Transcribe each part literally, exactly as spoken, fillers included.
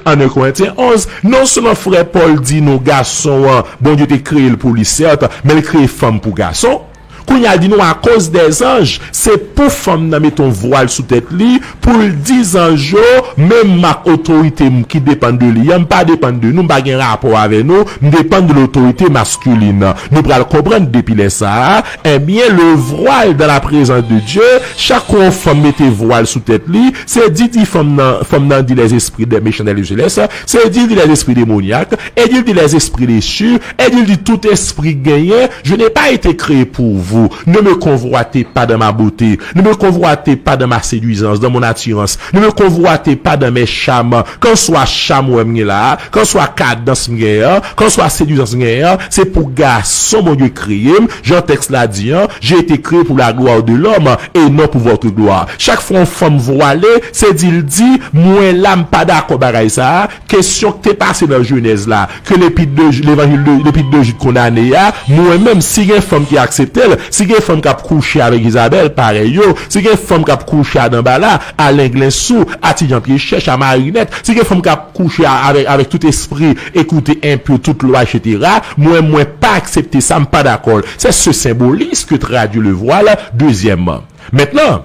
An en Korentyen onz, non sèlman frè Pòl di nou gason an, Bondye te kreye l pou li, sèt, men l kreye fanm pou gason. Kounye a, l di nou, akoz dèzanj, se pou fanm nan mete yon vwal sou tèt li, pou l di zanj yo, men m ak otorite m ki depann de li an, m pa depann de nou, m pa gen rapò avè nou, m depann de lotorite maskilin. Nou pral konprann depi lè sa a, ebyen, le voile dans la présence de Dieu, chak fwa yon fanm mete vwal sou tèt li, se di, di fanm nan, fanm nan di les esprits des méchants dans les lieux célestes, se di, di les esprits démoniaques, e di, di les esprits déchus, e di, di tout esprit genyen, je n'ai pas été créé pour vous. Ne me convoitez pas dans ma beauté. Ne me convoitez pas dans ma séduisance, dans mon attirance. Ne me convoitez pas dans mes charmes. Kanswa cham wè m gen la, kanswa kadans m gen an, kanswa sedizans m gen an, se pou gason Bondye kreye m, jan tèks la di an, j'ai été créé pour la gloire de l'homme et non pour votre gloire. Chak fwa yon fanm vwale, se di l di, mwen la, m pa dakò bagay sa a, kesyon k te pase nan Jenèz la, ke lepit de, levanjil de, lepit de Jid kondane a, mwen menm, si gen fanm ki aksepte l, si gen fanm k ap kouche avèk Jezabèl, parèy yo, si gen fanm k ap kouche a Danbala, a Lenglensou, a Ti Jan Pye Chèch, a Marinèt, si gen fanm k ap kouche a, avèk, avèk tout espri, ekoute, enpyo, tout lwa, etsetera, mwen, mwen pa aksepte sa, m pa dakò. C'est ce symbolisme que traduit le voile, deuxièmement. Maintenant,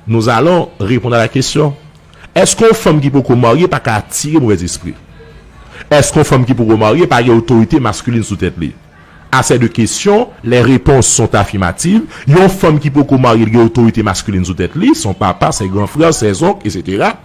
nous allons répondre à la question. Èske yon fanm ki poko marye pa ka atire movèzespri? Èske yon fanm ki poko marye pa gen otorite maskilin sou tèt li? À ces deux questions, les réponses sont affirmatives. Yon fanm ki poko marye, li gen otorite maskilin sou tèt li, son papa, ses grands frères, ses oncles, etsetera.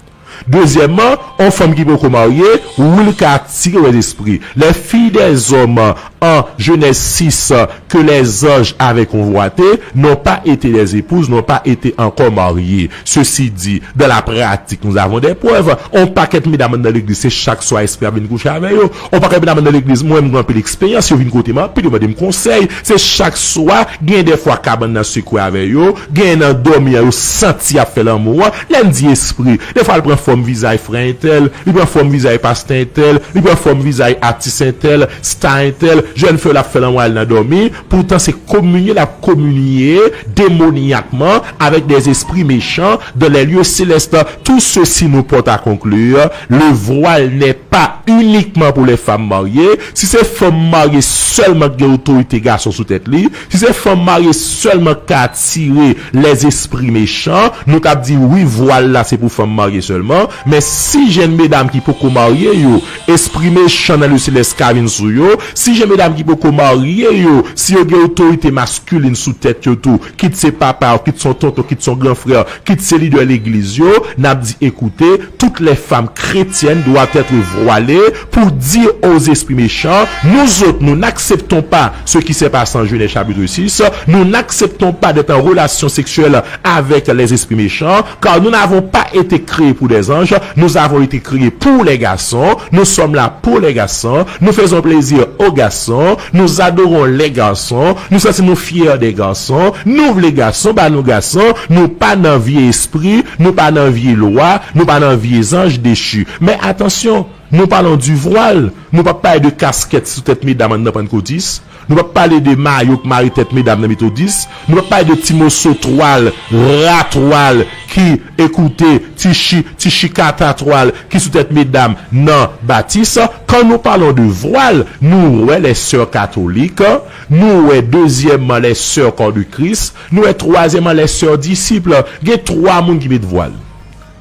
Dezyèmman, yon fanm ki poko marye, wi, li ka atire movèzespri. Les filles des hommes, en Genèse six, que les anges avaient convoité, n'ont pas été des épouses, n'ont pas été encore mariées. Ceci dit, dans la pratique, nous avons des preuves. On pakèt medam anndan legliz, se chak swa espri ap vin kouche avè yo. On pakèt medam anndan legliz, mwen, m gen anpil eksperyans, yo vin kote m anpil, yo mande m konsèy. Se chak swa, gen de fwa kabann nan sekwe avè yo, gen nan dòmi an, yo santi y ap fè lanmou an. Lè m di espri, de fwa l pran fòm vizaj frè entèl, li pran fòm vizaj pastè entèl, li pran fòm vizaj atis entèl, sta entèl, jèn fi yo l ap fè lanmou al nan dòmi, poutan se kominye l ap kominye demonyakman avec des esprits méchants dans les lieux célestes. Tout ceci nous porte à conclure, le voile n'est pas uniquement pour les femmes mariées. Si se fanm marye sèlman ki gen otorite gason sou tèt li, si se fanm marye sèlman ki ka atire les esprits méchants, nou t ap di wi, vwal la se pou fanm marye sèlman. Men si jèn medam ki poko marye yo, espri mechan nan lye selès ka vin sou yo, si jèn medam ki poko marye yo, si yo gen otorite maskilin sou tèt yo tou, kit se papa yo, kit se yon tonton, kit se yon gran frè, kit se lidè legliz yo, n ap di, écoutez, toutes les femmes chrétiennes doivent être voilées pour dire aux esprits méchants, nous autres, nous n'acceptons pas ce qui s'est passé en Genèse chapitre six, nous n'acceptons pas d'être en relation sexuelle avec les esprits méchants, car nous n'avons pas été créés pour des anges, nous avons été créés pour les garçons, nous sommes là pour les garçons, nous faisons plaisir aux garçons, nous adorons les garçons, nou santi nou fyè de gason, nou vle gason, ba nou gason, nou pa nan vye espri, nou pa nan vye lwa, nou pa nan vye zanj dechi. Men atansyon, nous parlons du voile, nou p ap pale de kaskèt sou tèt medam anndan Pannkotis, nou p ap pale de mayo k mare tèt medam nan Metodis, nou p ap pale de ti moso twal, ra twal ki, écoutez, ti chi, ti chikata twal ki sou tèt medam nan Batis. Quand nous parlons de voile, nou wè les sœurs catholiques, nou wè dezyèmman les sœurs corps de Christ, nou wè twazyèmman les sœurs disciples. Gen twa moun ki met vwal.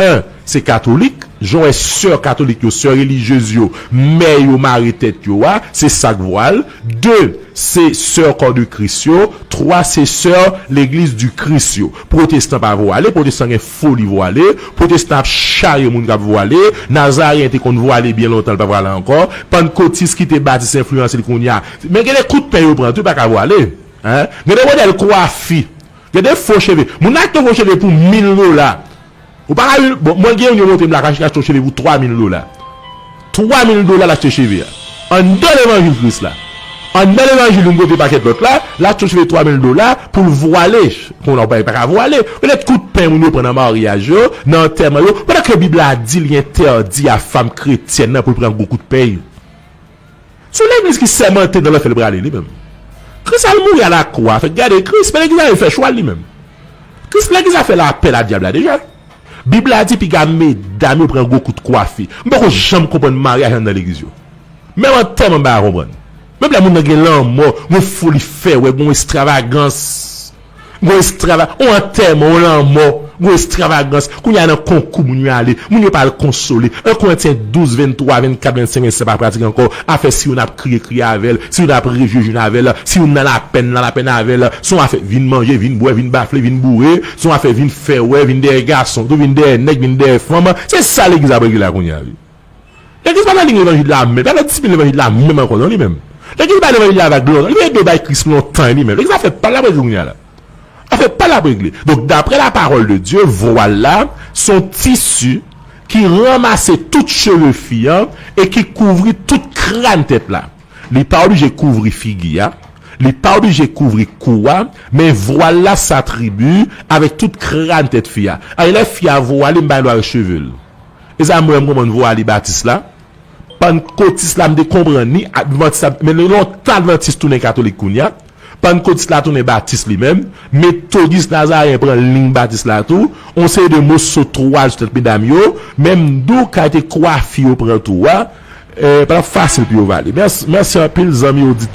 En, se katolik, jan w wè sè katolik yo, sè relijyez yo, mè yo mare tèt yo a, se sa k vwal. De, se sè kò de Kris yo. Twa, se sè legliz di Kris yo. Pwotestan pa vwale, pwotestan gen foli vwale, pwotestan ap charye moun k ap vwale, Nazareyen te konn vwale byen lontan, l pa vwale ankò, Pannkotis ki te batis enfliyanse l kounye a. Men gen de kout pen yo pran tou, pa ka vwale. Hein? Gen de modèl kwafi, gen de fo cheve. Moun nan achte yon fo cheve pou mil dola. Ou pa ka vin, bon, mwen gen youn yo montre m lakay, li achte yon cheve pou twa mil dola. Twa mil dola l achte cheve a. Anndan levanjil Kris la. Anndan levanjil youn kote pakèt lòt la, l achte yon cheve twa mil dola pou l vwale. Kounye a, ou pa, pa ka vwale. Petèt kout pen moun yo pran nan maryaj yo, nan antèman yo, pandan ke Bib la di li entèdi a fanm kretyèn nan pou l pran gwo kout pen. Se yon legliz ki sèmante nan lanfè l prale, li menm. Kris al mouri a lakwa, fèk gade Kris, men legliz la fè chwa l, li menm. Kris, legliz la fè lapè a dyab la deja. Bib la di piga medam yo pran gwo kout kwafi. M poko janm konprann maryaj anndan legliz yo. Menm antèman m pa ka konprann. Menm lè moun nan gen lanmò, gon foli fè wè, gon estravagans. Gon estrava, on antèman, on lanmò, gon estravagans. Kounye a nan konkou moun yo ale, moun yo pa al konsole. An Korentyen douz, venntwa, vennkat, vennsenk, vennsis pa pratik ankò. Afè si youn ap kriye, kriye avè l. Si youn ap ri, jwi, jwi avè l. Si youn nan lapenn, nan lapenn avè l. Se yon afè vin manje, vin bwè, vin bafle, vin boure. Se yon afè vin fè wè, vin dèyè gason, tou vin dèyè nèg, vin dèyè fanm. Se sa legliz ap regle la kounye a wi. Legliz pa nan liy levanjil la menm, pa nan disiplin levanjil la menm ankò non li menm. Legliz bay levanjil la vag lontan, li gen do bay Kris lontan li menm. Legliz afè pa l ap regle kounye a la. Afè pa l ap regle. Donk daprè la parole de Dieu, vwal la se yon tisi ki ranmase tout cheve fi an e ki kouvri tout kràn tèt la. Li pa oblije kouvri figi a, li pa oblije kouvri kou a, men vwal la s'attribue avèk tout kràn tèt fi a. Ay lè fi a vwale, m bay lwa cheve l. E sa mwen m konprann vwale batis la. Pannkotis la m te konprann li, advantis la, men lontan advantis tounen katolik kounye a. Pannkotis la tounen batis li menm. Metodis Nazayen pran liy batis la tou. On seri de moso twal sou tèt medam yo. Menm dou kalite kwafi yo pran tou a. Eh, pa t ap fasil pou yo vale. Mèsi, mèsi anpil zanmi oditè.